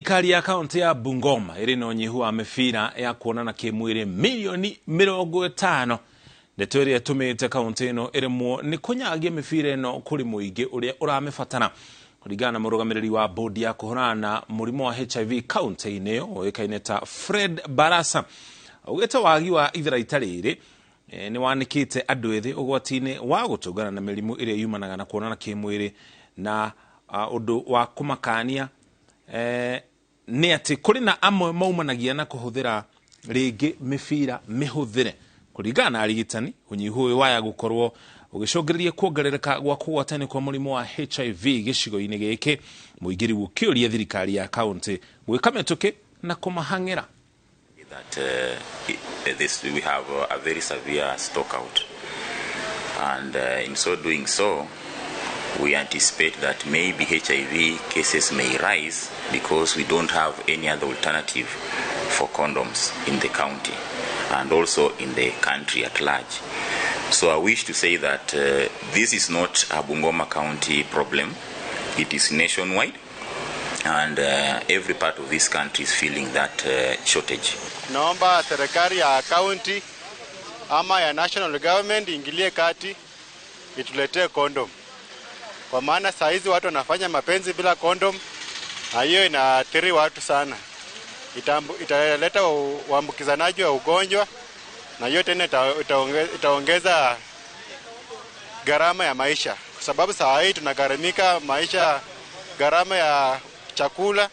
Thirikari ya kaunti ya Bungoma ĩrĩ na ũnyihu wa mĩbira ya kuonana kĩmwĩrĩ mirioni 50, ndeto ĩrĩa ĩtũmĩte kaunti ĩno ĩremwo nĩ kũnyagia mĩbira ĩno kũrĩ mũingĩ ũrĩa ũramĩbatara. Kũringana na mũrũgamĩrĩri wa bodi ya kũhũrana na mũrimũ wa HIV kaunti-inĩ ĩyo ũĩkaine ta Fred Barasa, augĩte wagi wa itharaita rĩrĩ nĩ wanĩkĩte andũ ethĩ ũgwati-inĩ wa gũtũngana na mĩrimũ ĩrĩa yumanaga na kuonana kĩmwĩrĩ, na ũndũ wa kũmakania nĩ atĩ kũrĩ na amwe maumanagia na kũhũthĩra rĩngĩ mĩbira mĩhũthĩre. Kũringana na arigitani, ũnyihu ũyũ waya gũkorwo ũgĩcũngĩrĩria kuongerereka gwa kũgwatanio kwa mũrimũ wa HIV gĩcigo-inĩ gĩkĩ. Mũingĩ rĩu ũkĩũria thirikari ya kaunti gwĩka mĩtũkĩ na kũmahang'ĩra. That this, we have a very severe stock out, and in so doing so, we anticipate that maybe HIV cases may rise because we don't have any other alternative for condoms in the county and also in the country at large. So I wish to say that this is not a Bungoma County problem, it is nationwide, and every part of this country is feeling that shortage. Naomba serikali ya county ama ya national government ingilie kati ituletee condom, kwa maana saa hizi watu wanafanya mapenzi bila condom, na hiyo inaathiri watu sana. Italeta uambukizanaji wa ugonjwa, na hiyo tena itaongeza gharama ya maisha, kwa sababu saa hii tunagharamika maisha, gharama ya chakula.